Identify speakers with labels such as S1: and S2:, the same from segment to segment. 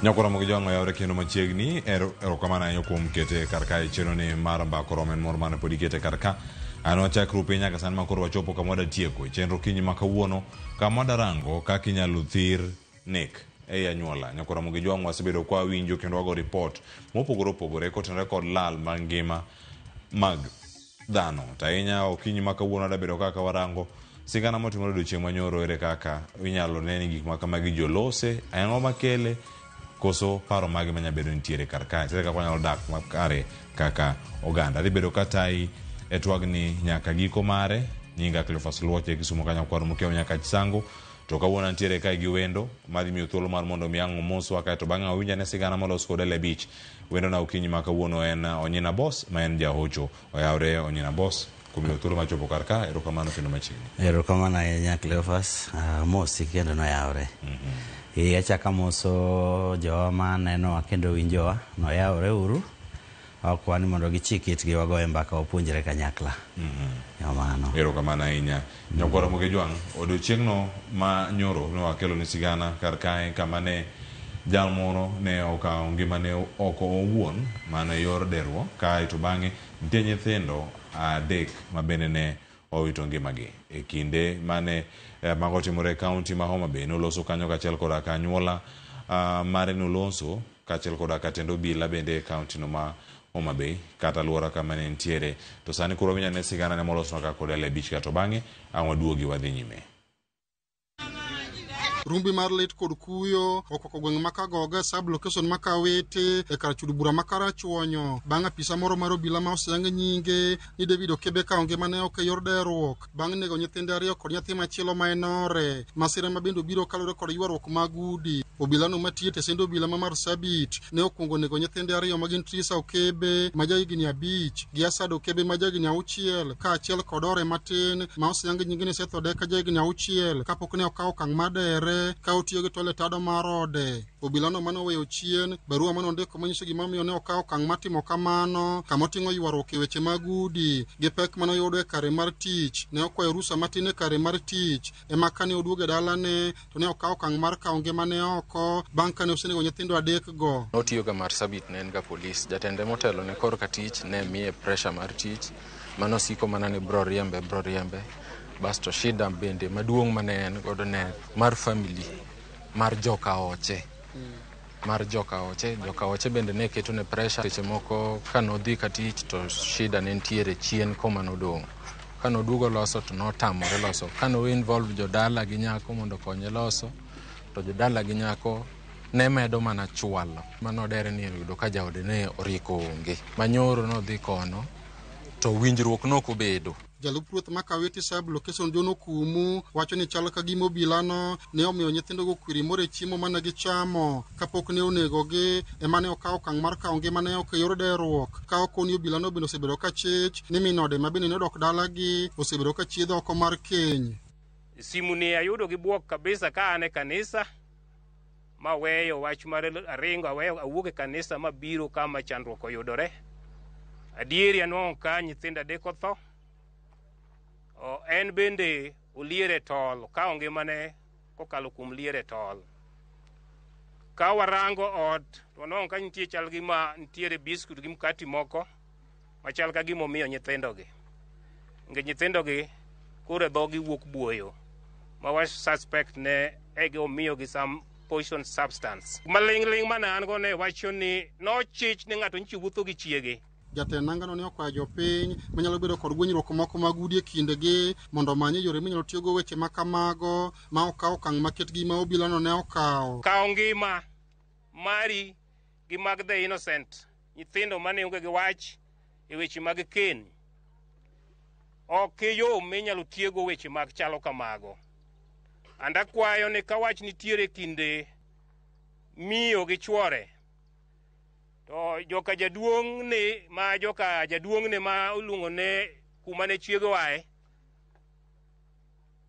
S1: Nyakora mogi jwang'o yawre kendo machiegni erokamano ahinya kuom kete kar kae chenro ni mar mbaka oromo en mor mane pod ikete kar ka an wachakru piny nyaka sani ma koro wachopo kama wada tieko e chenro kinyi ma kawuono kama wadarango kaka inyalo thir nek ei anyuola. Nyakora mogi jwang'o wasebedo kwa winjo kendo wago ripot mopogore opogore kotenore kod lal mar ngima mag dhano. To ahinya okinyi ma kawuono adabedo kaka warango sigana motimore odiochieng' manyoro ere kaka inyalo ne ni gik ma kamagi jolose, ang'o makele, koso paro mage manya bedo nitiere kar kae. Ere kaka wanyalo dak makare kaka oganda. Adhi bedo katayi e twagni nyaka giko mare. Nyinga Cleophas Luoche Kisumo kanyo kwaro mokiewo nyaka Chisango. To kawuono antiere kae gi wendo madhi miyo thuolo mar mondo mi ang' omoswa kae to bang'e wawinj ane sigana molos kod Ele Beach. Wendo na okinyi ma kawuono en Onyina Boss ma en jahocho. Oyawre Onyina Boss kuom miyo thuolo mar chopo kar ka. Erokamano kendo machiegni.
S2: Erokamano ahinya Cleophas, amosi kendo noyawre. E achako amoso jowa manenowa kendo winjowa, noyawre uru. Wakwa ni mondo gichik itgi wagoye mbaka wapuonjre kanyakla. Erokamano.
S1: Erokamano ahinya. Nyakwar Ramogi Jwang', odiochieng'no ma nyoro ne wakelo ni sigana kar kae kama ne jal moro ne okawo ngimane oko owuon mana e yor derruok kae to bang'e nitie nyithindo adek ma bende ne owito ngimagi. E kinde mane mago otimore e kaunti ma Homa Bay noloso kanyo kaachiel koda ka anyuola mare noloso kaachiel koda ka tend obila bende e kaunti no ma Homa Bay kata aluora kama ne nitiere. To sani koro wawinjo ane sigana ne molosnwa ka kod Ele Beach ka to bang'e ang' waduogi wadhi nyime.
S3: Rumbi mar lit kod kuyo okwako gweng' ma Kagogo e sub location ma Kawete e kar chudo bura ma Karachuonyo bang' apisa moro mar obila ma oseyang nyinge ni David Okebe kawo ngimane oko e yor deruok bang' nego nyithinde ariyo kod nyathi machielo ma en ore. Masira ma bende obiro kaluwore kod ywaruok mag udi. Obilano matiyo e tesend obila ma Marsabit ne okwongo nego nyithinde ariyo ma gin Trisa Okebe ma jahigni 5 gi Asad Okebe ma jahigni 6 kaachiel kod ore matin ma oseyang nyinge ni Seth Odeka jahigni 6 kapok ne okawo okang' mar dere ka otiyo gi tol e tado mar ode. Obilano mane oweyo chien barua mane ondiko manyiso gimomiyo ne okawo okang' mar timo kamano kama oting'o ywaruok e weche mag udi gi pek mane oyudo e kare mar tich. Ne okwayo rusa matin e kare mar tich ema kane oduogo e dalane to ne okawo okang' mar kawo ngimane oko bang' kane osenego nyithindo adek go.
S4: Notiyo ga Marsabit, ne en ga polis. Jatende motelo ne korka tich ne miye pressure mar tich mano siko mana ni bro riembe, bro riembe. Basto shida bende maduong' mane en godo ne mar family mar joka oche. Mar joka oche, joka oche bende ne keto ne pressure. Seche moko kanodhi ka tich to shida ne nitiere chien koma nodong'. Kanoduogo loso to notamore loso. Kano involve jodala gi nyako mondo okonye loso, to jodala gi nyako ne medo mana chwalo. Manodere ni oyudo ka jaode ne oriko onge. Manyoro nodhi kono to winjruok nokobedo.
S3: Jalup ruoth ma Kawiti sub location John Okumu wacho ni chal ka gima obilano ne omiyo nyithindogo kwiri moro e chiemo mane gichamo kapok ne onegogi ema ne okawo okang' mar kawo ngimane oko e yor deruok ka okoni obilano bende osebedo ka chich ni min ode ma bende ne odok dalagi osebedo ka chiedho oko mar keny.
S5: Simu ni ayudo gi buok kabisa ka an e kanisa maweyo wach mar aringo aweyo awuok e kanisa mabiro kama chandruok oyudore. Adieri anwang'o ka nyithindo adek otho. En bende oliere tol, okawo ngimane kokalo kuom liere tol. Ka warango ot, to wanwang'o ka nitie chal gima nitiere biskut gi mkati moko machal ka gima omiyo nyithindogi. Nikech nyithindogi koro e dhogi wuok buoyo ma wa suspect ne egi omiyogi some poison substance. Maling'ling' mane an go ne wacho ni nochich ni ng'ato nyicho wuotho gi chiege.
S3: Jatend nangano ne okwayo jopiny manyalo bedo kod gwenyruok moko mag udi e kindegi mondo omany yore minyalo tiyogo weche ma kamago ma okaw okang' maket gi ma obilano ne okawo.
S5: Kawo ngima mari gi mag the innocent, nyithindo mane onge gi wach e weche mag keny, ok e yo minyalo tiego weche mag chalo kamago. And akwayo ni ka wach nitiere kinde miyo gi chwore, to joka jaduong' ni ma joka jaduong' ni ma oluongo ne kuma ne chiege oaye,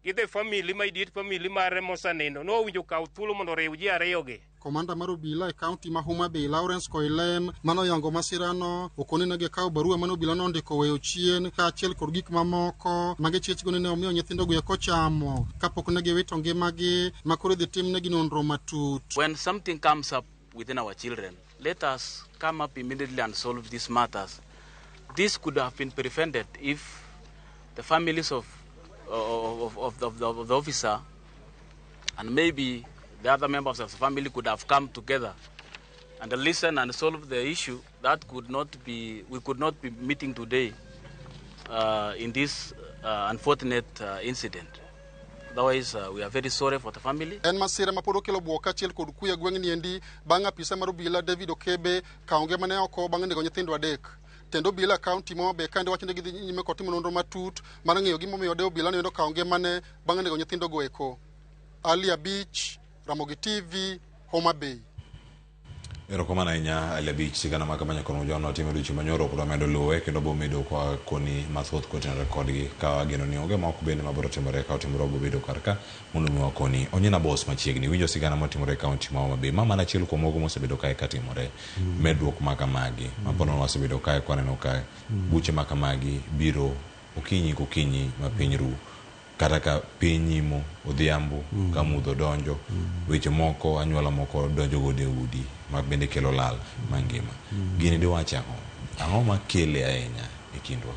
S5: gi the family ma idiet family mare mosenindo nowinjo kaw thuolo mondo oriw ji ariyogi.
S3: Komanda mar obila e kaunti ma Homa Bay Lawrence Koilem manoyango masirano okone ne gikawo barua mane obila nondiko weyo chien kaachiel kod gik mamoko ma gichich-go ni ne omiyo nyithindogo eko chamo kapok ne giwito ngimagi ma koro idhi timnegi nonro matut.
S6: When something comes up, within our children. Let us come up immediately and solve these matters. This could have been prevented if the families of the officer and maybe the other members of the family could have come together and listen and solve the issue. That could not be, we could not be meeting today in this unfortunate incident. Otherwise, we are very sorry for the family.
S3: En masira ma pod okelo buok kaachiel kod kuyo e gweng'ni endi bang' apisa mar obila David Okebe kawo ngimane oko bang' nego nyithindo adek. Tend obila kaunti ma Homa Bay kande wacho ni gidhi nyime kod timo nonro matut mar ng'eyo gimomiyo de obila no okawo ngimane bang' nego nyithindo go eko. Ali Abich, Ramogi TV, Homa Bay.
S1: Erokamano ahinya Ali Abich, sigana ma kama nyaka nojo notimo odiochieng' manyoro pod wamedo luwe kendo bomedo kwa koni mathoth kotenore kodgi ka wageno ni onge moko bende mabiro timore ka otimore wabobedo kar ka mondo mi wakoni. Onyina Boss machiegni winjo sigana motimore e kaunti ma Homa Bay ma mana achiel kuom mogo mosebedo kae katimore medruok ma kamagi ma pod wasebedo kae kwaneno ka buche ma kamagi biro okinyi kokinyi ma piny ru kata ka piny imo odhiambo ka mudho donjo weche moko anyuola moko donjo godo e udi ma bende kelo lal mangima. Gini diwach ang'o? Ang'o makele ahinya e kindwa?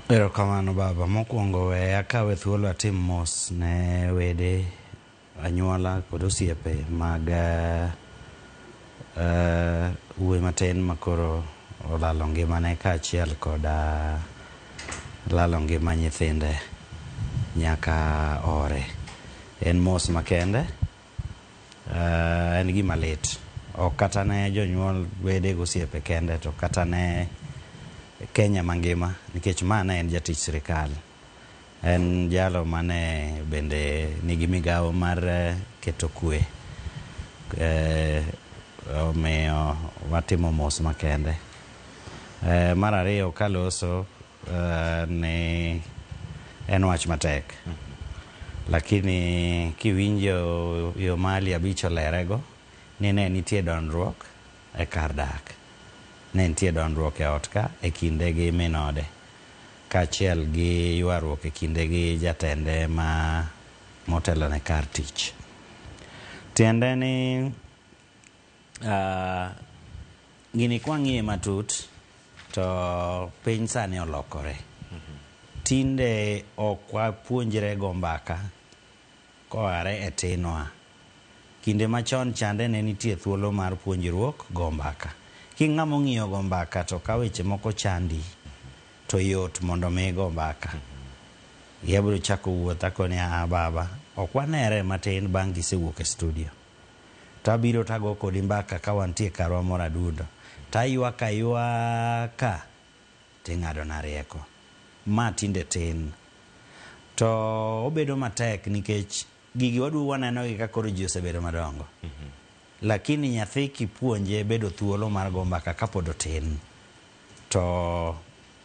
S2: Erokamano baba. Mokwongo we akawe thuolo atim mos ne wede, anyuola kod osiepe mag wuoyi matin makoro olalo ngimane kaachiel kod lalo ngima nyithinde nyaka ore. En mos makende, en gima lit. Ok kata ne jonyuol, wede gosiepe kende, to kata ne Kenya mangima, nikech ma ne en jatich sirikal. En jalo mane bende nigi migawo mar keto kwe. Omiyo watimo mos makende. Mar ariyo kaloso ne en wach matek. Lakini kiwinjo yo ma Ali Abich olerego, ni ne nitie dondruok e kar dak. Ne nitie dondruok e ot ka e kinde gi min ode, kaachiel gi ywaruok e kinde gi jatende ma motelo ne kar tich. Tiende ni gini kwang'iye matut to piny sani olokore. Tinde ok wapuonjre go mbaka koare e tinwa. Kinde machon chande ne nitie thuolo mar puonjruok go mbaka. Ki ng'ama ong'iyo go mbaka to ka weche moko chandi to yot mondo mi go mbaka. Ibiro chako wuoth akoni a baba, ok wanere matin bang' kisewuok e studio. To abiro tago kodi mbaka ka wantie karwa moro adundo. Taywak aywaka ting'adona rieko. Ma tinde tin. To obedo matek nikech gigi waduogo waneno gi ka koro ji osebedo madongo. Lakini nyathi kipuonje bedo thuolo mar go mbaka kapod otin, to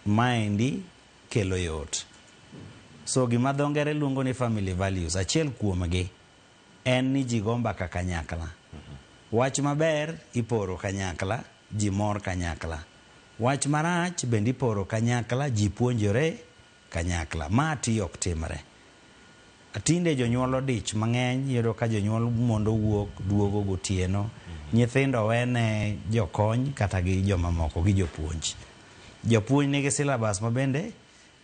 S2: maendi kelo yot. So gima dho ngere luongo ni family values, achiel kuomgi en ni ji go mbaka kanyakla. Wach maber iporo kanyakla, ji mor kanyakla. Wach marach bende iporo kanyakla, ji puonjore kanyakla. Ma ti ok timre. Tinde jonyuol odich mang'eny, iyudo ka jonyuol mondo wuok duogo gotieno, nyithindo wene jokony kata gi jomamoko gi jopuonj. Jopuonj nigi syllabus ma bende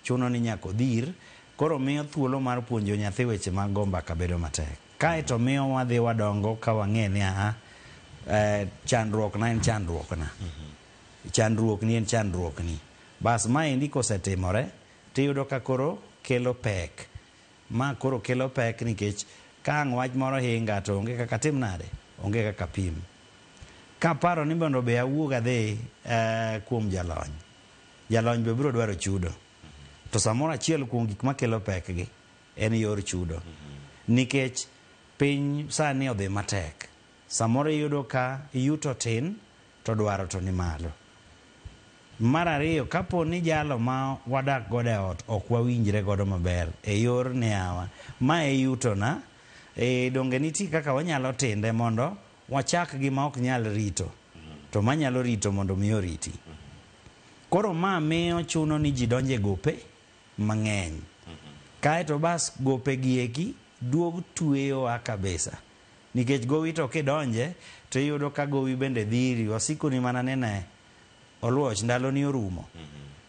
S2: chuno ni nyaka odhir, koro miyo thuolo mar puonjo nyathi weche mag go mbaka bedo matek. Kae to miyo wadhi wadongo ka wang'e ni aha, chandruok na en chandruok na. Chandruok ni en chandruok ni. Bas maendi kosetimore tiyudo ka koro kelo pek. Ma koro kelo pek nikech ka ang' wach moro hinga to onge kaka tim nade, onge kaka pim. Kaparo ni mondo be awuog adhi kuom jalony, jalony be biro dwaro chudo. To samoro achiel kuom gik makelo pek gi en yor chudo. Nikech piny sani odhi matek. Samoro iyudo ka yuto tin to dwaro to ni malo. Mar ariyo, kapo ni jalo ma wadak godo e ot ok wawinjre godo maber e yor niawa, ma e yutona, donge nitie kaka wanyalo tinde mondo wachak gima ok nyal rito, to manyalo rito mondo mi oriti. Koro ma miyo chuno ni ji donje gope mang'eny. Kaeto bas gope gi eki duog tweyowa kabisa. Nikech gowi to kidonje to iyudo ka gowi bende dhiri, wasikoni mana ni ne Oluoch ndaloni orumo.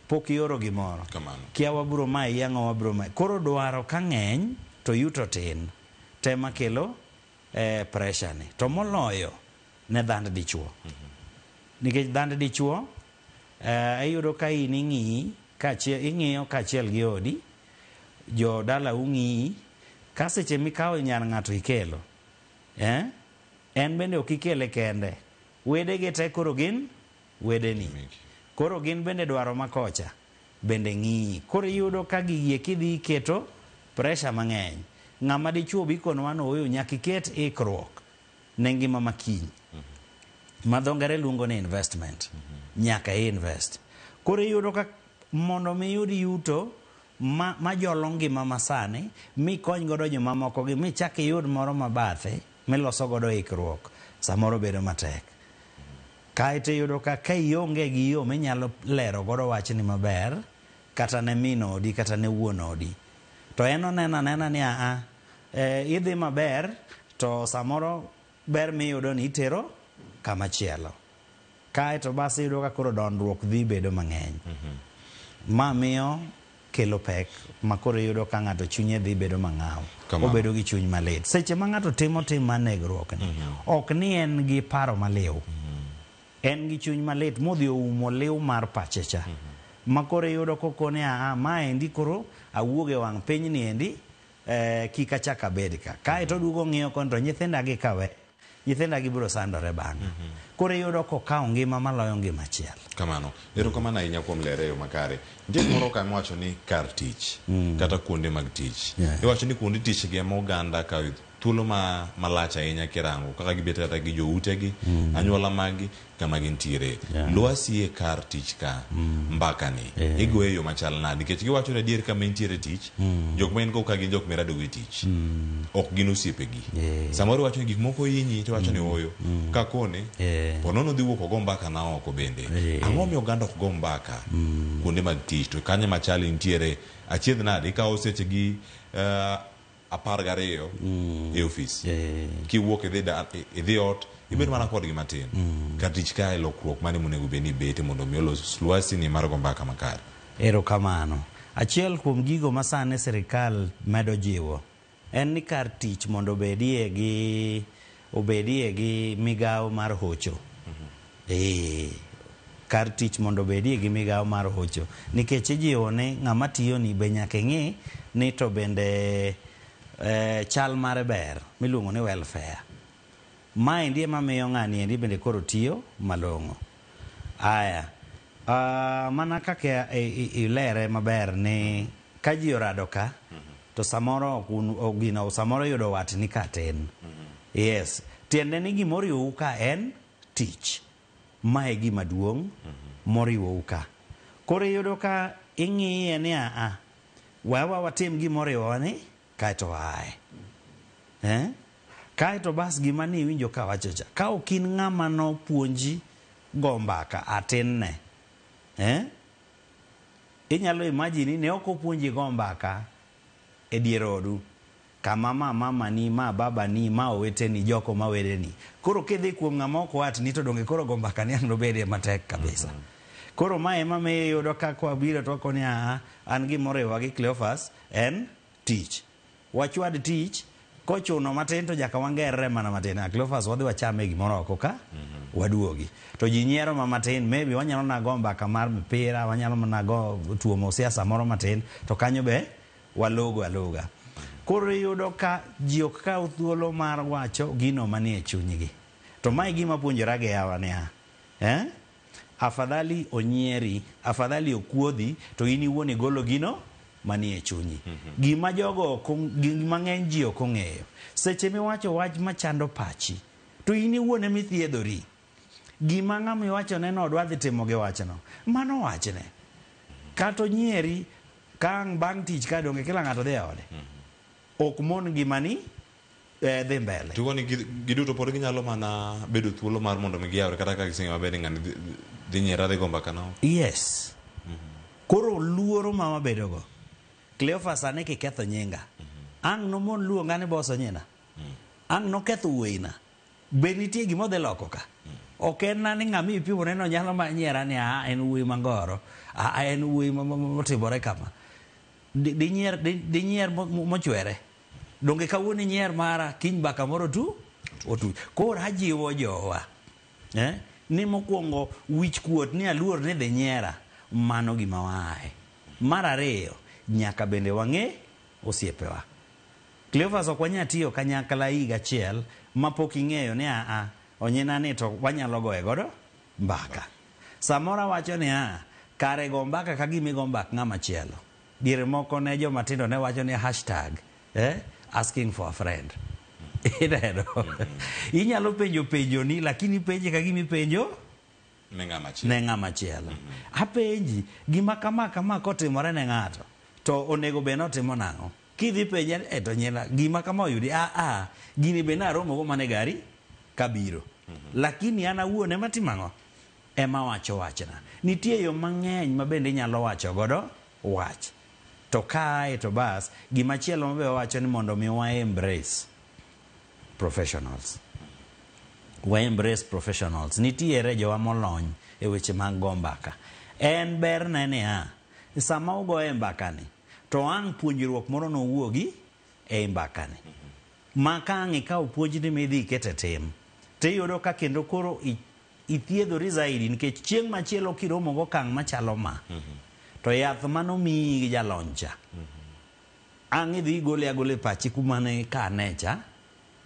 S2: Pok ioro gimoro.
S1: Kamano.
S2: Kia wabiro mayi ang'o wabiro mayi. Koro dwaro ka ng'eny to yuto tin. Tema kelo eh, pressure ni. To moloyo ne dhand dichuo. Nikech dhand dichuo eh, iyudo ka in ing'iyi kaachiel ing'iyo kaachiel gi odi, jo dalau ng'iyi, ka seche mikawo nyar ng'ato ikelo, eh, en bende ok ikele kende. Wedege te koro gin wedeni. Koro gin bende dwaro ma kocha bende ng'iyi. Koro iyudo ka gigi eki dhi iketo pressure mang'eny. Ng'ama dichuo be ikonowa ni ooyo nyaka iket ikruok ne ngima ma kiny. Ma dho ngere luongo ni investment. Nyaka i invest. Koro iyudo ka mondo mi iyud yuto ma, majolo ngima masani, mikony godo jomamoko gi, michak iyud moro mabathe, miloso godo ikruok, samoro bedo matek. Kaeto iyudo ka ka ionge gi yo minyalo lero godo wachni maber, kata ne min odi, kata ne wuon odi, to en oneno anena ni aa, e, idhi maber, to samoro ber miyudo ni itero kama chielo. Kaeto bas iyudo ka koro dondruok dhi bedo mang'eny. Ma miyo kelo pek ma koro iyudo ka ng'ato chunye dhi bedo mang'aw.
S1: Kamano.
S2: Obedo gi chuny malit. Seche ma ng'ato timo tim mar negruok ni, ok ni en gi paro maliw. En gi chuny malit modhi oumo liw mar pache cha. Ma koro iyudo kokone aa maendi koro awuog e wang' piny ni endi eh, kik achak abed ka. Kaeto oduogo ong'iyo koni to nyithinda gi kawe. Nyithinda gi biro sandore bang'e. Koro iyudo kokawo ngima maloyo ngima achiel.
S1: Kamano. Erokamano ahinya kuom lere e yo makare. Nitie gimoro ka miwacho ni kar tich kata kuonde mag tich.
S2: Yeah.
S1: Iwacho ni kuonde tich gi ema oganda kawe thuolo ma malach ahinya kirango kaka gibet kata gi joutegi, anyuola maggi kama gintiere.
S2: Yeah.
S1: Lwasi e kar tich ka mbaka ni
S2: Yeah.
S1: igoye e yo machal nade? Nikech giwacho ni adier kama intiere tich, jok ma in go ka gin jok miradogo e tich. Ok gin osiepegi.
S2: Yeah.
S1: Samoro iwacho ni gik moko hinyi to iwacho ni ooyo. Kakone,
S2: Yeah.
S1: po nono dhi wuok ogo mbaka na oko bende.
S2: Yeah.
S1: Ang'o momiyo oganda ok go mbaka kuonde mag tich? To kanye machal intiere achiedh nade ikawo seche gi 12 e ofis.
S2: Yeah.
S1: Kiwuok idhi, idhi ot ibed mana kodgi matin. Kar tich kae lokruok mane monego bed ni bete mondo mi olos lwasi ni mar go mbaka makare.
S2: Erokamano. Achiel kuom gigo ma sani sirikal medo jiwo en ni kar tich mondo obedie gi obedie gi migawo mar hocho. Ee, kar tich mondo obedie gi migawo mar hocho. Nikech ijiwo ni ng'ama tiyoni be nyaka ing'i ni to bende eh, chal mare ber miluongo ni welfare. Maendi ema miyo ng'ani endi bende koro tiyo malong'o. Aya, mana kaka ilere maber ni ka ji orado ka, to samoro ok un, ok gino, samoro yudo watni ka tin. Yes, tiende ni gimoriwou ka en tich. Ma e gima duong' moriwou ka. Koro iyudo ka ing'iye ni aa, wewa watim gimoriwowa ni kaeto waaye. Eh? Kaeto bas gima ni iwinjo ka wacho cha. Ka ok in ng'ama nopuonji go mbaka atin ne. Eh? Inyalo imagine ne ok opuonji go mbaka e dier odu. Kama ma mamani, ma babani, ma oweteni, joko ma wedeni. Koro kidhi kuom ng'ama ok watni to donge koro go mbaka ni ang' nobedie matek kabisa. Koro ma ema miyo iyudo ka kwabiro to wakoni aa, an gimoriwowa gi Cleophas en tich. Wachwad tich, kochuno matin to nyaka wangerre mana matin. Ah, Cleophas wadhi wachame gimoro oko ka, waduogi. To ji nyiero ma matin, maybe wanyalo na go mbaka mar mpira, wanyalo mana go tuomo siasa moro matin, to kanyo be walogo aloga. Koro iyudo ka ji ok kaw thuolo mar wacho gino manie chunygi. To mae gima puonjora gi yawa niya, eh? Afadhali onyieri, afadhali okuodhi, to in iwuon igolo gino manie chunyi. Gima jogo ok gima ng'eny ji ok ong'eyo. Seche miwacho wach machando pachi, to in iwuon ema ithiedhori. Gima ng'ama iwachone no odwa dhi timo gi wachno, mano wachne. Kata onyieri, ka ang' bang' tich ka donge kila ng'ato dhi e ode. Ok mon ngimani dhi mbele.
S1: Tugo ni giduto pod ginyalo mana bedo thuolo mar mondo mi giyawre kata ka giseng'eyo maber ni ng'ani dhi nyiera dhi go mbaka na oko.
S2: Yes. Koro luoro ma wabedo go. Cleophas sani kiketho nyinga. Ang' nomon luonga ni boss onyina. Ang' noketho wuoyina. Be nitie gima odhi loko ka? Ok en na ni ng'ama ipimo neno nyalo ma nyiera ni a en wuoyi mangoro, a en wuoyi motimore kama. Dinyier dinyier mochwere. Donge kawuono inyier mara kiny mbaka moro tu otuch. Koro ajiwo jowa ni mokwongo wich kuot ni aluor ni dhi nyiera, mano gima waaye. Mar ariyo, nyaka bende wang'e osiepewa. Cleophas ok wanyal tiyo kanyakla higa achiel mapok ing'eyo ni aa onyina ni to wanyalo goye godo mbaka. Samoro awacho ni a kare go mbaka ka gima igo mbak ng'ama chielo. Diere moko ne joma tindo ne wacho ni hashtag asking for a friend. Ineno? Inyalo penjo penjo ni lakini ipenje ka gima ipenjo
S1: ne ng'ama chielo.
S2: Ne ng'ama chielo. Apenji gima kama kama kotimore ne ng'ato to onego bed notimo nang'o? Kidhi penje to nyina gima kama oyudi a a gini be naromo go mana e gari kabiro. Lakini an awuon ema timo ang'o? Ema wacho wachna. Nitie yo mang'eny ma bende inyalo wacho godo wach. To kae to bas gimachielo mabe wawacho ni mondo mi wa embrace professionals. Wa embrace professionals. Nitiere jowa molony e weche mag go mbaka. En berne niya, sama ugoye mbakani, to ang' puonjruok moro nowuogi ei mbakani. Ma ka ang' ikawo puonjni midhi iket e tim, tiyudo ka kendo koro ithiedhori zaidi nikech chieng' machielo kiromo gokang' machalo ma, to yath manomiyi gi jalony cha, ang' idhi igole agola e pachi kuma ne ikane cha,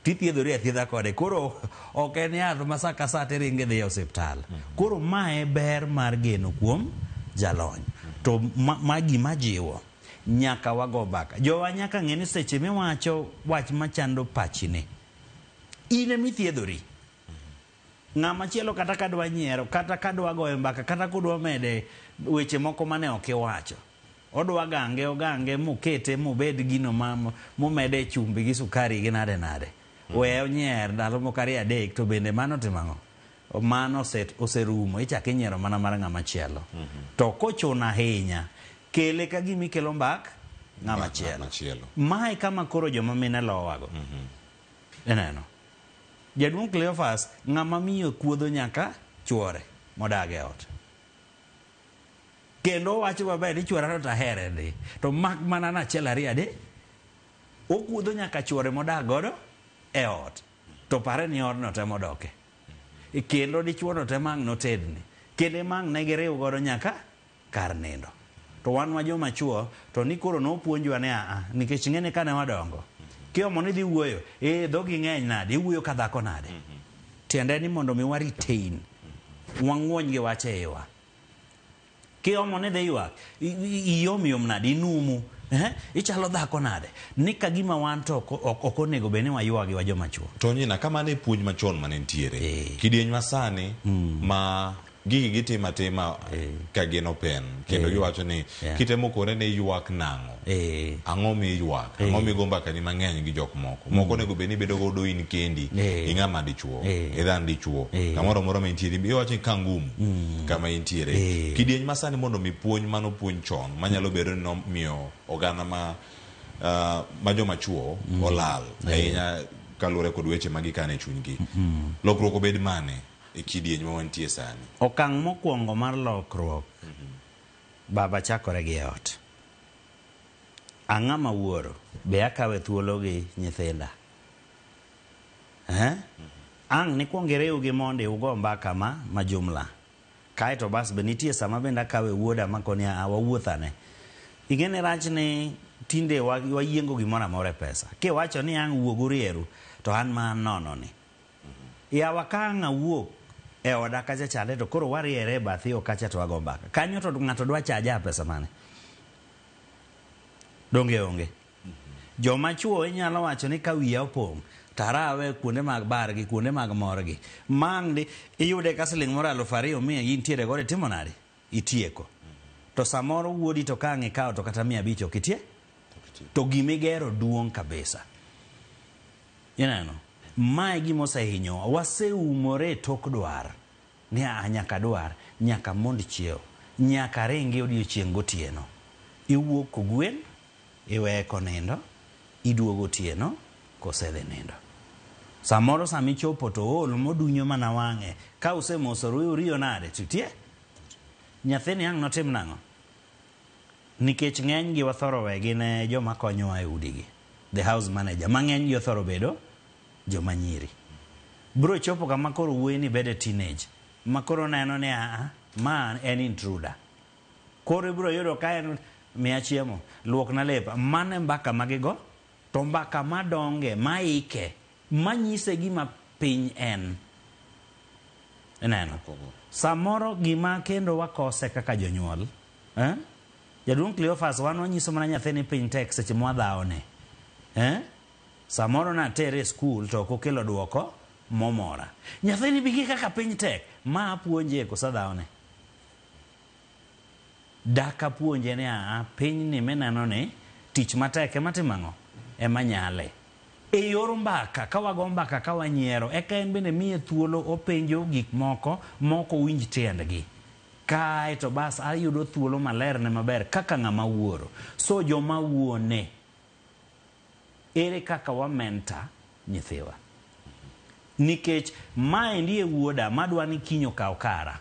S2: tithiedhori athiedha kode. Koro ok en yath ma sa ka sa tiringo idhi e osiptal. Koro mae ber mar geno kuom jalony. To ma gima jiwo, nyaka wago mbaka. Jowa nyaka ng'e ni seche miwacho wach machando pachini, in emithiedhori. Ng'ama chielo kata ka dwa nyiero, kata ka dwa goyo mbaka, kata kodwa mede weche moko mane ok iwacho. Odwa gange, ogange, mokete, mobed gino ma momede chumbi gi sukari gi nade nade. We onyier ndalo moko ariyo adek to bende mano timo ang'o? Mano oserumo, ichako inyiero mana mar ng'ama chielo. To kochuno ahinya, kele ka gima ikelo mbak ng'ama chielo. Mae kama koro joma mine lowago. Ineno? Jaduong' Cleophas ng'ama miyo kuodho nyaka chuore modag e ot. Kendo owacho maber ni chuora to ahere ndi. To mak mana na achiel ariyo adek, okuodho nyaka chuore modag godo e ot. To pare ni odno temo doke. Kendo dichuo no temo ang' notedni. Kendo mang' ne giriw godo nyaka kar nindo. To wan ma joma chuo to ni koro nopuonjwa ni aa nikech ing'e kane wadongo. Kiomo ni dhi wuoyo, dhogi ng'eny nade, iwuoyo ka dhako nade. Tiende ni mondo mi wa retain, wang'uony gi wach e iwa. Kiomo ni dhi ywak, iyom yom nade, inumu, ichalo dhako nade. Ni ka gima wan to ok onego bed ni waywagi wa joma chuo.
S1: To nyina kama ne puonj machon mane nitiere, kidieny masani ma gigi gitimo atima ka gin open kendo giwacho ni kitemo kone ni ywak nang'o, ang'o miywak, ang'o migo mbakani mang'eny gi jok moko. Moko onego bed ni ibedo godo in kendi, ing'ama dichuo, idhan dichuo, kamoro amora ma intiere, iwacho ni ka ngumu kama intiere. Kidieny masani mondo mi puonj mano puonj chon manyalo bedo ni nomiyo oganda ma joma chuo olal ahinya kaluwore kod weche ma gikano e chunygi. Lokruok obed mane e kidieny ma wantie sani?
S2: Okang' mokwongo mar lokruok, baba chakore gi e ot. Ang'ama wuoro, be akawe thuolo gi nyithinda? Ang' nikwong iriw gi mondi ugo mbaka ma jumla. Kaeto bas be nitie sama bende akawe wuoda makoni a wawuoth ane. Ing'e ni rach ni tinde wayiengo gimoro amora e pesa. Kiwacho ni ang' wuog urieru, to an ma an nono ni. Yawa ka ang' awuok e oda kacha chande to koro wariere e bath yo kacha to wago mbaka. Kanyo to ng'ato dwa chaja pesa mane? Donge onge? Joma chuo inyalo wacho ni ka wiya opong' to arawe kuonde mag bar gi kuonde mag mor gi. Mang' di iyude ka siling moro 2,000 intiere godo itimo nade? Itieko. To samoro wuodi to ka ang' ikawo to kata 500 ok itie? To gimigero duong' kabisa. Ineno? Mae gima osehinyowa. Waseumore e tok dwar. Ni a nyaka dwar, nyaka mond chiewo, nyaka ringi odiochieng' gotieno. Iwuok kogwen, iweye konindo, iduogo otieno kosedhi nindo. Samoro sama ichopo to ool modunyo mana wang'e. Ka usemosoru uriyo nade to tie. Nyathini ang' notim nang'o? Nikech ng'eny gi wathoro wegi ne joma konyowa e udigi. The house manager. Ma ng'eny gi othoro bedo joma nyiri. Bro chopo kama koro wuoyi ni bedo e teenage. Ma koro neno ni aa, ma en intruder. Koro ibiro yudo ka en miya chiemo, luokna lepa. Mano e mbaka ma gigo. To mbaka madonge, maike, manyise gima piny en. Ineno? Samoro gima kendo wakose kaka jonyuol, eh? Jaduong' Cleophas wan wanyiso mana nyathi ni piny tek seche mwadhawone. Eh? Samoro natere e skul to ok okelo duoko momora. Nyathini bi gi kaka piny tek. Ma apuonje koso adhawone? Dak apuonje ni aa, pinyni mineno ni, tich matek ema timo ang'o? Ema nyale. E yor mbaka, ka wago mbaka ka wanyiero, eka en bende miye thuolo openjo gik moko mok owinj tiendgi. Kae to bas ayudo thuolo malerne maber kaka ng'ama wuoro. So joma wuone, ere kaka wa mentor nyithiwa? Nikech maendi e wuoda madwa ni kiny okaw kara.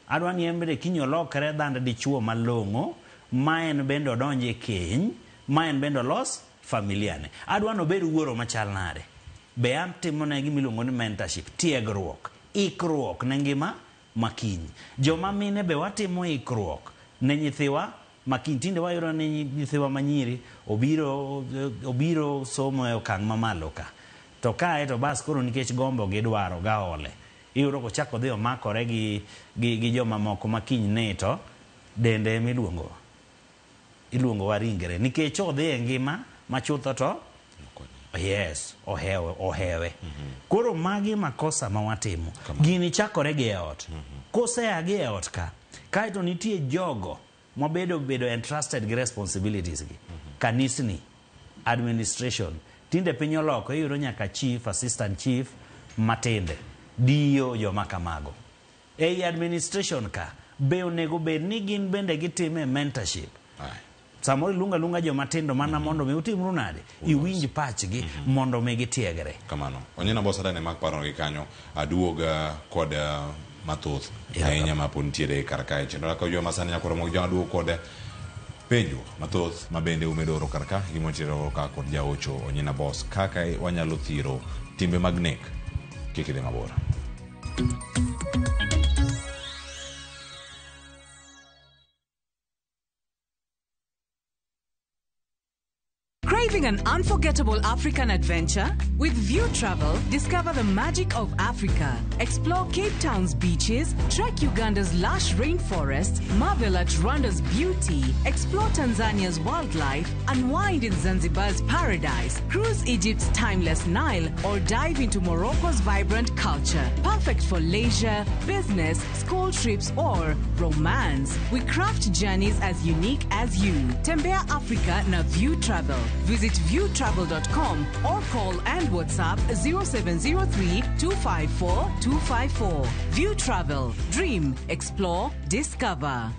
S2: Adwa ni en bende kiny olokre dhand dichuo malong'o, ma en bende odonj e keny, ma en bende olos familia ne. Adwa ni obed wuoro machal nade? Be atimone gima iluongo ni mentorship, tiegruok, ikruok ne ngima ma kiny. Joma mine be watimo ikruok ne nyithiwa ma kiny. Tinde wayudo ni nyithiwa manyiri obiro, obiro somo e okang' mamalo ka. To kae to bas koro nikech gombo gi dwaro gaole. Iyudo kochako dhi omakore gi, gi, gi joma moko ma kiny ne to dende emiluongo iluongo wa ringre. Nikech odhi e ngima ma chutho to yes, ohewe, ohewe. Koro magi makosa ma watimo. Gini chakore gi e ot. Kosea gi e ot ka, kaeto nitie jogo mabedo bedo entrusted gi responsibilities gi. Kanisni, administration. Tinde piny oloko, iyudo nyaka chief, assistant chief matinde diyo joma kamago. Ei administration ka, be onego bed ni gin bende gitime mentorship. Samoro iluongo aluonga joma tindo mana mondo mi utimru nade? Iwinj pachgi mondo mi gitiegre.
S1: Kamano. Onyina Boss Adane mak paro gi kanyo aduog kod mathoth ahinya ma pod nitiere kar kae. Chenro kaka joma sani nyakoro mog joma aduog kod penjo mathoth ma bende umedo oro kar ka gima nitiere oro ka kod jaocho Onyina Boss kaka wanyalo thiro timbe mag nek kik idhi mabor.
S7: Craving an unforgettable African adventure? With View Travel, discover the magic of Africa. Explore Cape Town's beaches, trek Uganda's lush rainforests, marvel at Rwanda's beauty, explore Tanzania's wildlife, unwind in Zanzibar's paradise, cruise Egypt's timeless Nile, or dive into Morocco's vibrant culture. Perfect for leisure, business, school trips, or romance. We craft journeys as unique as you. Tembea Africa na View Travel. Visit viewtravel.com or call and WhatsApp 0703 254 254. View Travel. Dream, explore, discover.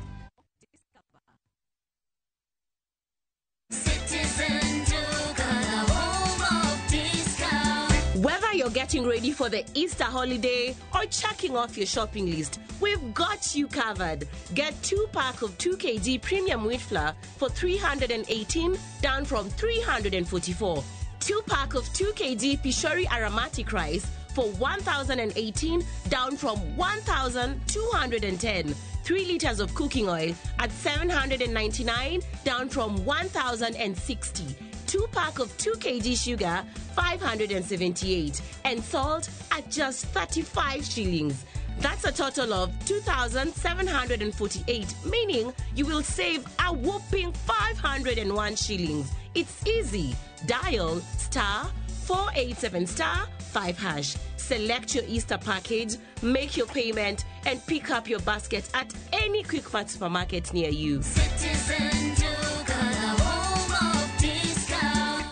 S8: Citizen Duka, the home of discount.
S9: Whether you're getting ready for the Easter holiday or checking off your shopping list, we've got you covered. Get 2 pack of 2 kg premium wheat flour for 318 down from 344. 2 pack of 2 kg Pishori aromatic rice for 1,018 down from 1,210. 3 liters of cooking oil at 799 down from 1,060. 2 pack of 2 kg sugar 578 and salt at just 35 shillings. That's a total of 2,748, meaning you will save a whopping 501 shillings. It's easy. Dial star 487 star 5 hash. Select your Easter package, make your payment, and pick up your basket at any Quickmart supermarket near you.
S8: Citizen Duka, the home of discount.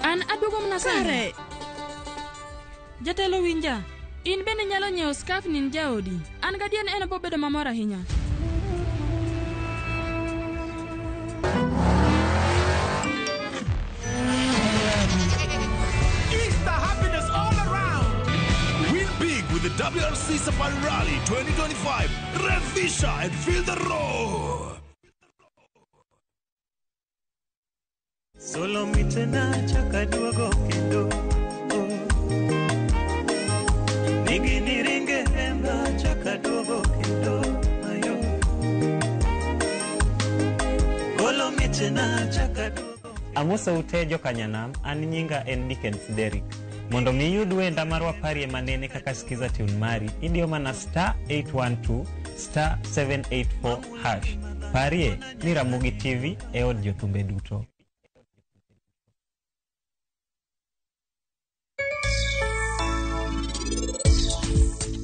S10: An aduogo mana sani. Jatelo winja. In bende inyalo nyiewo scarf ni ne jaodi. An gadier ni en obo bedo mamor ahinya.
S11: Easter happiness all around. Win big with the WRC Safari Rally 2025. Rev Fisher and feel the roar.
S12: Solo mitena chaka duogo kendo oh. Nigi niringe hemba chaka duogo kendo ayo. Golo mitena chaka duogo.
S13: Amosa ute jokanyanam, an nyinga en Dickens Derrick. Mondo mi iyud wenda mar waparie manene kaka skiza tune mari, idiyo mana star 812 star 784 hash. Parie ni Ramogi TV e od jothumbe duto.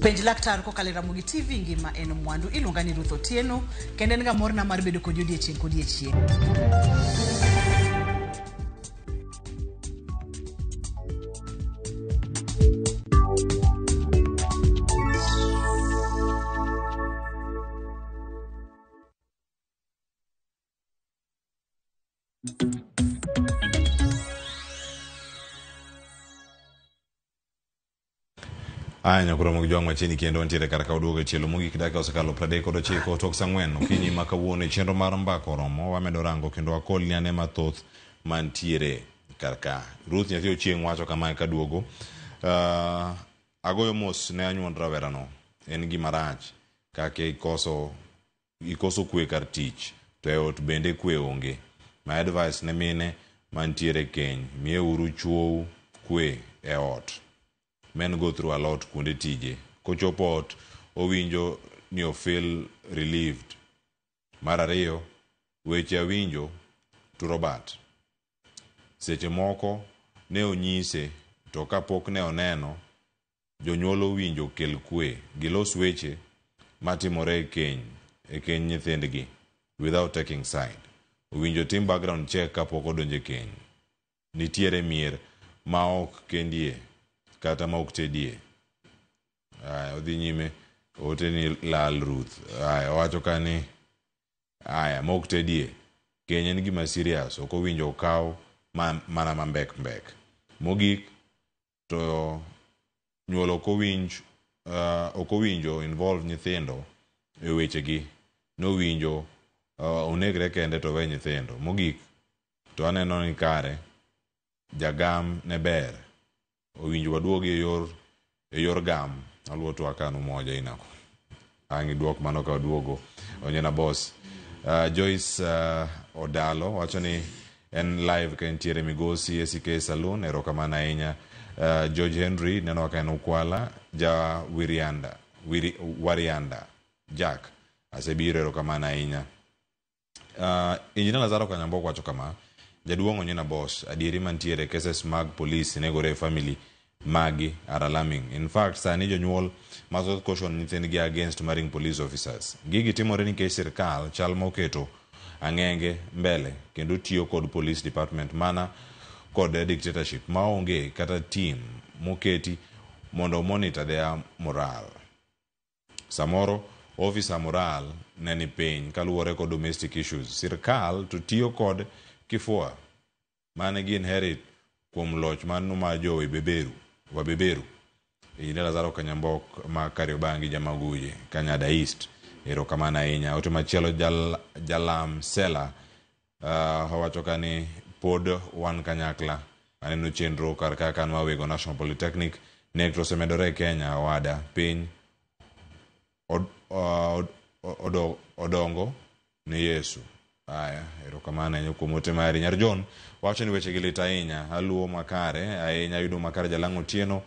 S14: Penj laktar kokalo e Ramogi TV ngima en mwandu. Iluonga ni Ruth Otieno kendo en ga morna mar bedo kodi odiechieng' kodiechieng'.
S1: Aya nyakuro mag jwang' machiegni kendo wantiere kar ka waduogo e tielo mogik dakika osekalo 39 tok saa ang'wen okinyi ma kawuono e chenro mar mbaka oromo wamedo rango kendo wakolni ane mathoth mantiere kar ka. Ruth nyathi Ochieng' wacho kamae kaduogo. Agoyo mos ne anyuond rawerano. En gima rach kaka ikoso kwe kar tich to e ot bende kwe onge. My advice ne mine mantiere keny, miyeuru chuou kwe e ot. Men go through a lot kuonde tije. Kochopo ot, owinjo ni o feel relieved. Mar ariyo, weche awinjo turo bat. Seche moko ne onyise to kapok ne oneno, jonyuol owinjo kel kwe, gilos weche matimore e keny, e keny nyithindgi without taking side. Owinjo tim background check kapok odonjo e keny. Nitiere mier ma ok kendie kata ma ok tedie. Aya, odhi nyime, ote ni lal Ruth. Aya, owacho ka ni aya, ma ok tedie. Keny en gima serious, ok owinjo okaw mana mambek mbek. Mogik to nyuol ok owinj ok owinjo involve nyithindo e wechegi. Nowinjo onegre kende to owe nyithindo. Mogik to aneno ni kare jagam ne ber. Owinjo waduogi e yor gam. Aluwo twak an umoja inako. Ang' iduok mano ka waduogo. Onyena boss. Joyce Odalo wacho ni en live ka entiere Migosi ACK Saloon. Erokamano ahinya. George Henry neno ka en Ukwala. Ja Wirianda, Warianda Jack asebiro, erokamano ahinya. Engineer Lazaro Kanyambok wacho kama, jaduong' Onyena boss, adieri mantiere cases mag police negore e family magi are alarming. In fact, sani jonyuol mathoth caution nyithindgi against marrying police officers. Gigi timore nikech sirkal chal moketo ang'enge mbele kendo tiyo kod police department mana kod dictatorship maonge kata team moketi mondo monitor their morale. Samoro officer morale ne ni piny kaluwore kod domestic issues. Sirkal to tiyo kod kifua mane gi inherit kuom loch mano mar jo wabeberu. Engineer Lazaro Kanyambok ma Kariobangi Jamaguje, Kanyada East. Erokamano ahinya. Ote machielo Jalam Sela owacho ka ni pod wan kanyakla. Aneno chenro kar kaka an Mawego National Polytechnic. Nek to osemedore e Kenya owada piny odongo ne Yesu. Aya, erokamano ahinya kuom ote mari. Nyar John wacho ni weche gi lit ahinya. Aluwo makare ahinya, ayudo makare Jalang'o Otieno.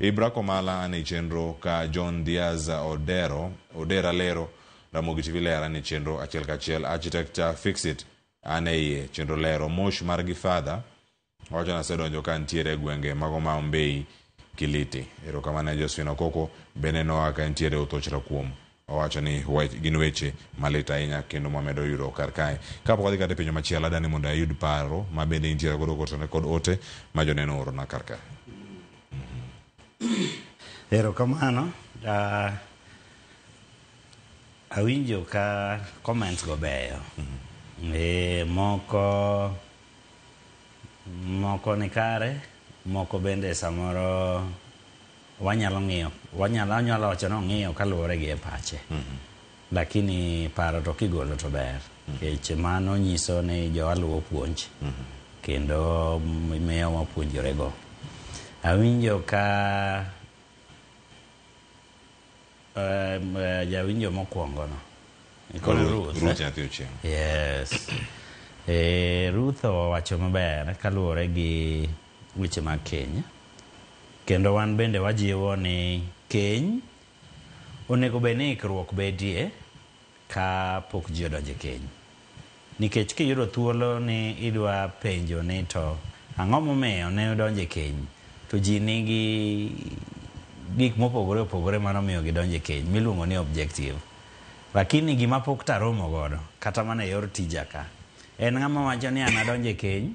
S1: Ibra Komala ane chenro ka John Diaz Odero, Odera Lero, Ramogi TV Ler ane chenro achiel kachiel. Architect Fixit ane iye chenro lero. Mosh margi father wacho ni asedonjo ka ntiere e gwenge mago ma Ombei Kiliti. Erokamano Josephine Okoko bende noa ka ntiere Othoch Rakuom. Owacho ni gin weche malit ahinya kendo mamedo yudo kar kae. Kapok adhi kata e penjo machielo, adani mondo ayud paro ma bende intiere godo kotenore kod ote ma joneno oorona kar kae.
S2: Erokamano. Awinjo ka comments go beyo. Moko moko ni kare, moko bende samoro wanyalo ng'iyo, wanyalo wacho ni ong'iyo kaluwore gi e pache. Lakini paro to kigolo to ber. Nikech mano nyiso ni jowa luwo puonj. Kendo miyo wapuonjore go. Awinjo ka jawinjo mokwongo no. Ruth,
S1: Ruth nyathi Ochieng'.
S2: Yes. Ruth owacho maber kaluwore gi weche mag keny. Kendo wan bende wajiwo ni keny onego bed ni ikruok bedie ka pok ji odonjo e keny. Nikech kiyudo thuolo ni idwa penjo ni to ang'o momiyo ne udonjo e keny, to ji nigi gik mopogore opogore manomiyo gidonjo e keny miluongo ni objective. Lakini gima pok taromo godo kata mana e yor tija ka en ng'ama wacho ni an adonjo e keny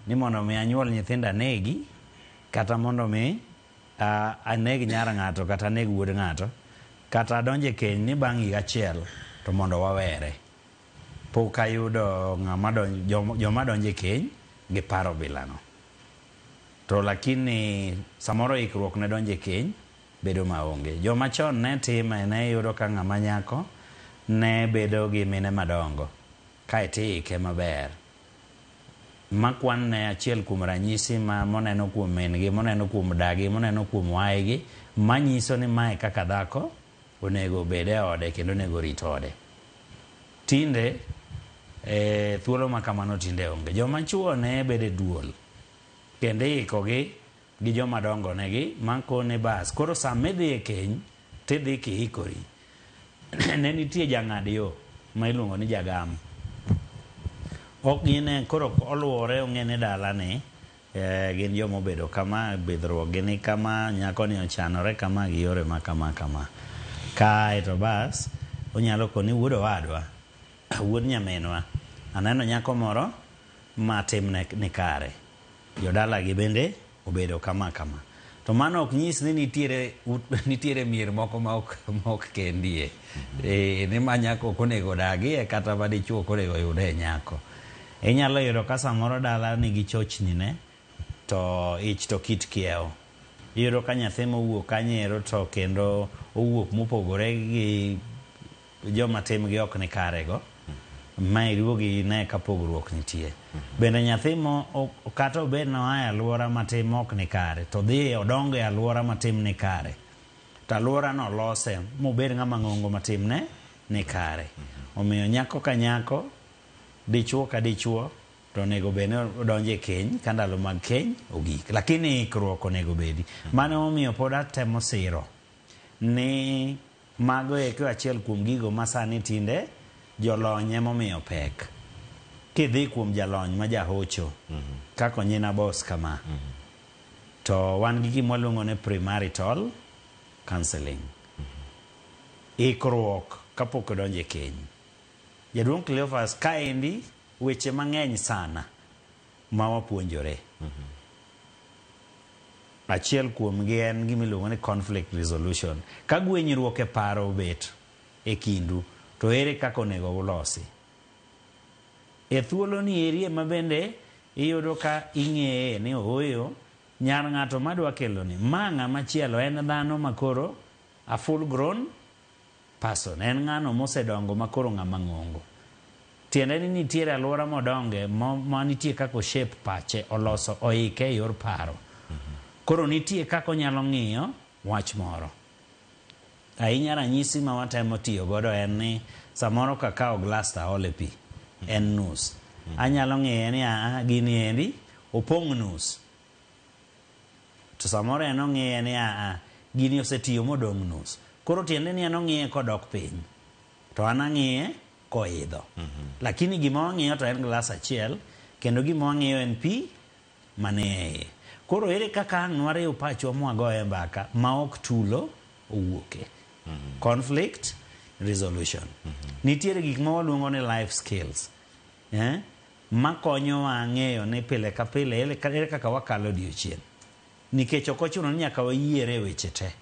S2: ni mondo mi anyuol nyithindo anegi kata mondo mi aneg nyar ng'ato kata aneg wuod ng'ato kata adonjo e keny ni bang' higa achiel to mondo wawere. Pok ayudo ng'ama joma donjo e keny gi paro bilano. To lakini samoro ikruok ne donjo e keny bedo maonge. Joma chon ne time ne yudo ka ng'ama nyako ne bedo gi mine madongo kaeto iike maber. Ma kwan ne achiel kuom ranyisi ma moneno kuom min gi, moneno kuom dagi, moneno kuom waygi, manyiso ni mae kaka dhako onego obed e ode kendo onego rit ode. Tinde thuolo ma kamano tinde onge. Joma chuo ne bedo e duol kendo iikogi gi joma dongo negi makone bas. Koro sama idhi e keny tidhi kiikori. Ne nitie jang'ad yo ma iluongo ni jagam. Ok gine koro oluwore ong'e ni dalani gin joma obedo kama, bidhruok gi ni kama, nyako ni ochanore kama gi yore ma kama kama. Kae to bas onyalo koni wuod owadwa, wuod nyaminwa, aneno nyako moro ma timne ni kare. Jodalagi bende obedo kama kama. To mano ok nyis ni nitiere mier moko ma ok kendie. Ni ma nyako ok onego dagie kata ma dichuo ok onego yude nyako. Inyalo yudo ka samoro dala nigi chochni ne to ich to kit kiewo. Iyudo ka nyathi mowuok kanyo to kendo owuok mopogore gi joma timgi ok ni kare go. Ma iduogi ine ka pogruok nitie. Bende nyathi mo kata obed ni oa e alwora ma tim ok ni kare to dhi odongo e alwora ma tim ni kare. To alwora no lose mobed ng'ama ng'ongo ma timne ni kare. Omiyo nyako ka nyako, dichuo ka dichuo to onego bed ni odonjo e keny ka ndalo mag keny ogik. Lakini ikruok onego bedi. Mano emomiyo pod atemo siro ni mago eko achiel kuom gigo ma sani tinde jolony emomiyo pek. Kidhi kuom jalony ma jahocho kaka Onyina Boss kama, to wan gi gima waluongo ni premarital counseling. Ikruok kapok odonjo e keny. Jaduong' Cleophas, kaendi weche mang'eny sana ma wapuonjore. Achiel kuomgi en gima iluongo ni conflict resolution. Ka gwenyruok e paro obet e kindu, to ere kaka onego ulosi? E thuolo ni eri ema bende iyudo ka ing'eye ni ooyo, nyar ng'ato madwa kelo ni, ma ng'ama chielo en dhano makoro a full grown person. En ng'ano mosedongo makoro ng'ama ng'ongo. Tiende ni nitiere alwora modonge ma nitie kaka oshape pache, oloso, oike e yor paro. Koro nitie kaka onyalo ng'iyo wach moro. Ahinya ranyisi ma watemo tiyo godo en ni samoro kakawo glass to aole pi, en nus. Anyalo ng'iye ni aa, gini endi opong' nus. To samoro en ong'iye ni aa, gini osetiyo modong' nus. Koro tiende ni en ong'iye kodok piny, to an ang'iye koidho. Lakini gima wang'iyo to en glass achiel, kendo gima wang'iyo en pi manie iye. Koro ere kaka ang' nwariw pachwa mwagoye mbaka ma ok tulo owuoke. Conflict resolution. Nitiere gik ma waluongo ni life skills. Makonyowa ng'eyo ni pile ka pile ere kaka wakalo odiochieng'. Nikech ok ochuno ni nyaka wayiere e weche te.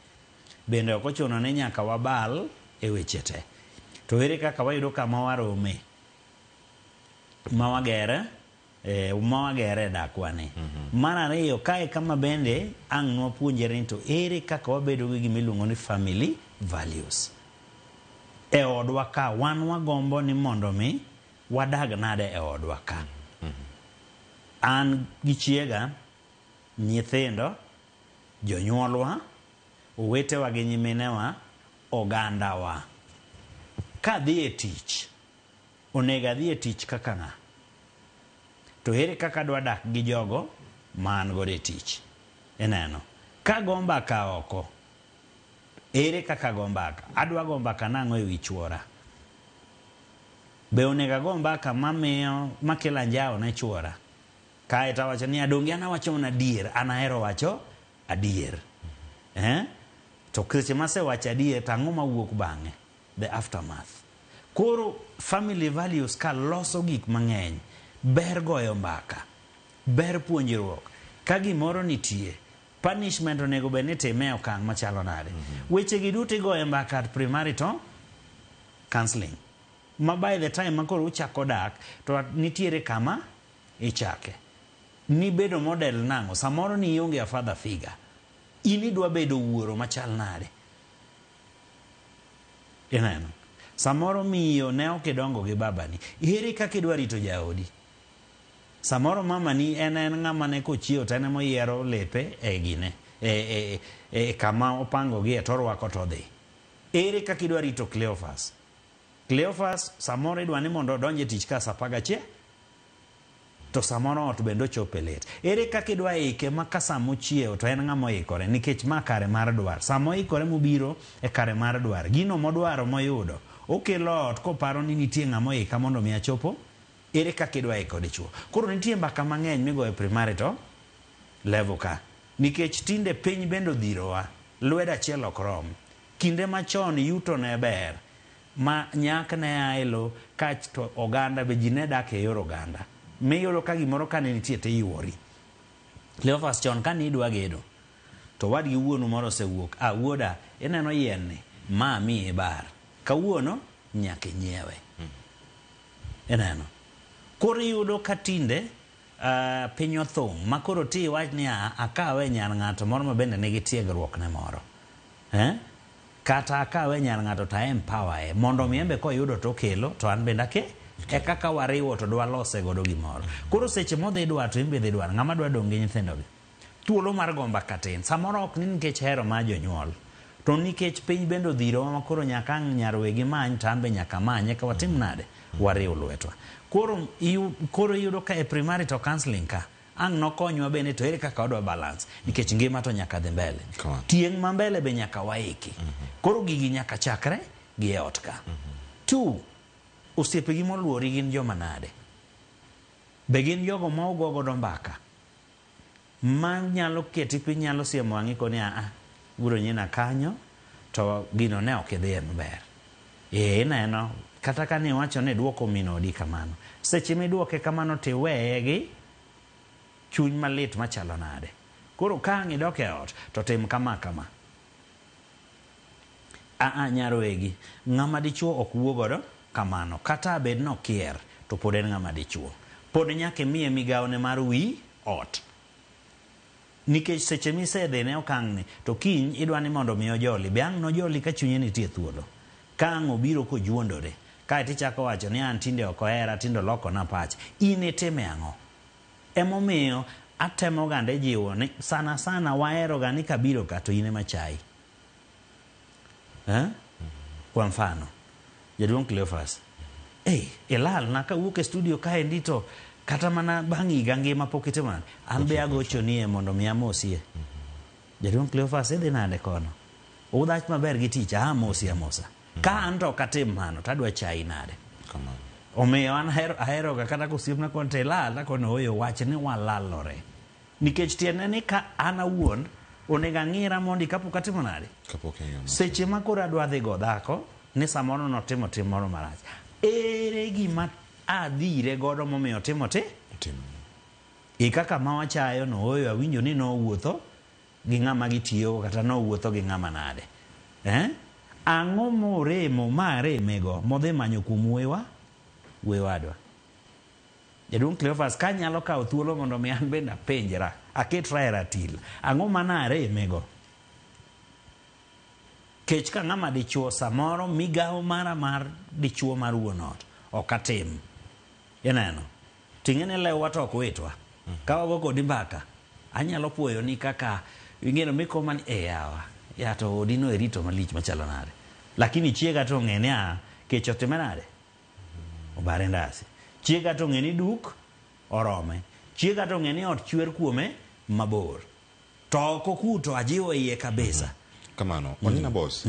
S2: Bende ok ochuno ni nyaka wabal e weche te. To ere kaka wayudo kama warome ma wagere ma wagere e dakwa ni. Mar ariyo, kae kama bende ang' nwapuonjre ni to ere kaka wabedo gi gima iluongo ni family values. E odwa ka wan wagombo ni mondo mi wadag nade e odwa ka. An gi chiega, nyithindo, jonyuolwa, owetewa gi nyiminewa, ogandawa. Kadhi e tich, onego adhi e tich kaka ng'a? To ere kaka adwa dak gi jogo ma an godo e tich? Ineno? Kago mbaka oko, ere kaka ago mbaka? Adwa go mbaka nang'o e wi chuora? Be onego ago mbaka mamiyo makelo anjawo ne chuora? Kae to awacho ni donge an awacho mana adier, an ahero wacho adier. Eh? To seche masewacho adier to ang'o mawuok bang'e? The aftermath. Koro family values ka loso gik mang'eny, ber goyo mbaka, ber puonjruok. Ka gimoro nitie, punishment onego bed ni itime e okang' machalo nade? Weche gi duto igoyo mbaka at premarital counseling. Ma by the time ma koro uchako dak, to nitiere kama ichake. Nibedo model nang'o? Samoro ni ionge a father figure. In idwa bedo wuoro machal nade? Ineno? Samoro miyo ne ok idongo gi babani. Ere kaka idwa rito jaodi? Samoro mamani en en ng'ama ne kochiewo to en ema oyiero lepe e gine, e kama opangogie to orwako to odhi. Ere kaka idwa rito Cleophas? Cleophas samoro idwa ni mondo odonj e tich ka saa 11 to samoro ot bende ochope late. Ere kaka idwa ike ma ka sama ochiewo to en ng'ama oikore nikech ma kare mar dwar. Sama oikore mobiro e kare mar dwar, gino modwaro moyudo, okelo ot koparo ni nitie ng'ama oika mondo mi achopo. Ere kaka idwa iko dichuo? Koro nitie mbaka mang'eny migoyo e premarital level ka. Nikech tinde piny bende odhirowa, lwedo achiel ok rom. Kinde machon yuto ne ber, ma nyak ne a e lo kasto oganda be ji ne dak e yor oganda. Miyudo ka gimoro kane nitie to iyuori. Cleophas chon kane idwa gedo, to wadgi wuonu moro osewuok, ah wuoda ineno yien ni, ma amiyi bar. Kawuono nyaka inyiewe. Ineno? Koro iyudo ka tinde piny othung' ma koro ti iwach ni akawe nyar ng'ato moro ma bende nigi tiegruok ne moro. Eh? Kata akawe nyar ng'ato to a empower e mondo mi embe koyudo to okelo to an bende ake e kaka wariwo to dwalose godo gimoro. Koro seche modhi dwar to in be idhi dwar, ng'ama dwa dong' gi nyithindo gi? Thuolo mar go mbaka tin. Samoro ok ni nikech hero mar jonyuol, to nikech piny bende odhirowa ma koro nyaka ang' nyar wegi many to an be nyaka amany eka watim nade? Wariw lwetwa. Koro, koro iyudo ka e premarital counseling ka, ang' nokonywa bende to ere kaka wadwa balance nikech ngima to nyaka dhi mbele. Tieng' ma mbele be nyaka waiki. Koro gigi nyaka chakre gi e ot ka. Two, osiepegi moluori gin joma nade? Be gin jogo ma ugo godo mbaka? Ma nyalo keti piny nyalo siemo wang'i koni a a wuod nyina kanyo to gino ne ok idhiye maber. Ee ineno kata ka niwacho ni iduoko min odi kamano. Seche miduoke kamano tiweye gi chuny malit machalo nade. Koro ka ang' idok e ot to tim kama kama. A a nyar wegi, ng'ama dichuo ok wuo godo kamano. Kata bed ni okier to pod en ng'ama dichuo. Pod nyaka imiye migawone mar wi ot. Nikech seche misedhine okang' ni to kiny idwa ni mondo mi ojoli. Be ang' nojoli ka chunye nitie thuolo? Ka ang' obiro kojuondore, kaeto ichako wacho ni an tinde ok ohera, tinde olokona pacha. In itime ang'o? Emomiyo atemo gande jiwo ni sana sana wahero ga ni kabiro ka to in ema chayi. Eh? Kwa mfano, jaduong' Cleophas, hey, ilal na kawuok e studio kaendi to kata mana bang' higa ngima pok itimo nade? An be agochonie mondo mi amosie. Jaduong' Cleophas idhi nade kono? Udhach maber gi tich, ah amosi amosa. Ka an to ok atim mano, to adwa chayi nade? Omiyo an aheroga kata kosiepna koni to ilal, takono ooyo wach ni walalore. Nikech tiende ni ka an awuon, onego ang'ira mondi kapok atimo nade?
S1: Kapok ing'iyo mos.
S2: Seche ma koro adwa dhi go dhako, ni samoro notimo tim moro marach. Ere gima adhire godo momiyo otimo ti?
S1: Timo.
S2: E kaka ma wachayo no, ooyo awinjo ni nowuotho gi ng'ama gitiyogo kata nowuotho gi ng'ama nade. Eh? Ang'o moremo ma aremego modhi manyo kuom wuoyiwa wuoyi wadwa? Jaduong' Cleophas, kanyalo kawo thuolo mondo mi an bende apenjra, aketra e ratil, ang'o mana aremego? Kech ka ng'ama dichuo samoro migawo mara mar dichuo mar wuon ot ok atim. Ineno? Ting'e ni lewwa to ok witwa. Ka wago kodi mbaka, anyalo puoyo ni kaka ing'eno mikoma ni e yawa, ya to odi no erito malich machalo nade. Lakini chiega to ong'e ni a kech otime nade? Obare ndasi. Chiega to ong'e ni duk orome. Chiega to ong'e ni ot chwer kuome mabor. To ok okuto ajiwo iye kabisa.
S1: Kamano, Onyina Boss,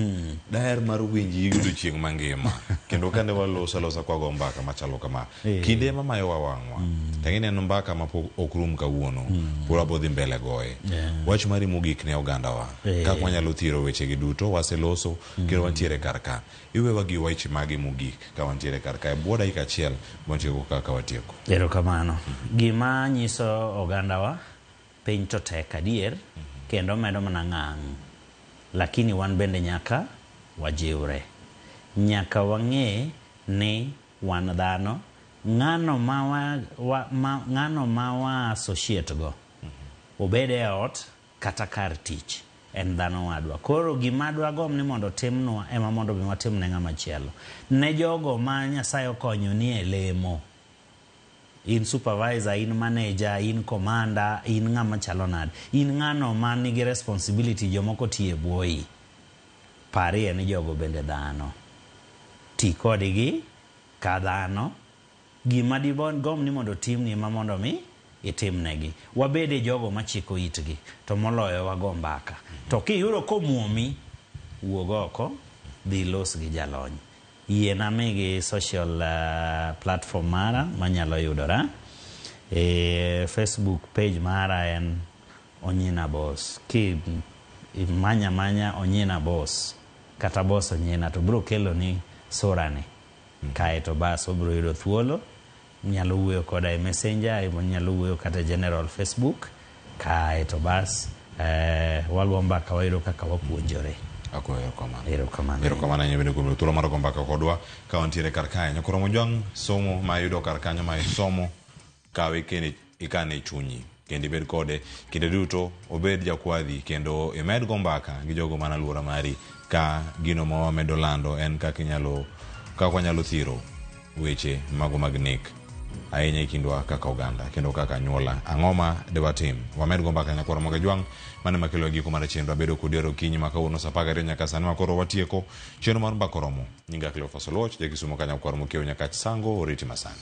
S1: daher mar winji odiochieng' mangima kendo kane waloso alosa kwago mbaka machalo kama kinde ema mayowa wang'wa to ing'e ni en mbaka ma pok ok rum kawuono pod wabo dhi mbele goye wach mari mogik ne ogandawa kaka wanyalo thiro wechegi duto waseloso kendo wantiere kar ka iwewa gi weche mage mogik ka wantiere kar ka e bwo dakika achiel watieko kaka watieko.
S2: Erokamano. Gima nyiso ogandawa, piny to tek adier, kendo medo mana ng'ang'. Lakini wan bende nyaka wajiwre. Nyaka wang'e ni wan dhano, ng'ano ma wa, wa, ma, ng'ano ma wa associate go, obed e ot kata kar tich, en dhano wadwa. Koro gima dwagomb ni mondo otimnwa ema mondo mi watim ne ng'ama chielo. Ne jogo ma Nyasaye okonyo ni e lemo, in supervisor, in manager, in commander, in ng'ama chalo nade, in ng'ano ma nigi responsibility jomoko tiyo e bwoyi, parie ni jogo bende dhano. Ti kodgi ka dhano, gima digomb ni mondo otimni ema mondo mi itimnegi. Wabede jogo machiko itgi, to moloyo wago mbaka. To kiyudo komuomi, wuog oko, dhi ilos gi jalony. Yiena migi social platform mara manyalo yudora. E Facebook page mara en Onyina Boss. Ki imanya manya Onyina Boss kata Boss Onyina to bro keloni sura ni. Kae to bas wabro yudo thuolo. Inyalo wuoyo koda e Messenger, inyalo wuoyo kata e general Facebook. Kae to bas wago mbaka wayudo kaka wapuonjore.
S1: Agoyo erokamano.
S2: Erokamano.
S1: Erokamano ahinya bende kuom thuolo mar go mbaka kodwa ka wantiere kar kae. Nyakoro Mojwang' somo ma iyudo kar kanyo ma isomo kawe kendo ikane e chunyi kendo ibed kode kinde duto obed jakwadhi kendo imed go mbaka gi jogo man aluora mari ka gino ma wamedo lando en kaka inyalo kaka wanyalo thiro weche mago mag nek ahinya e kindwa kaka oganda kendo kaka anyuola. Ang'o ma dewatim? Wamed go mbaka nyakwar Ramogi Ajwang' mane makelo e giko mar chenro. Abedo kodi ero okinyi ma kawuono saa 12 nyaka sani ma koro watieko chenro mar mbaka oromo. Nyinga Cleophas Oluoch, ja Kisumo ka nyakwar Mokiewo Nyakach Sango, oriti masani.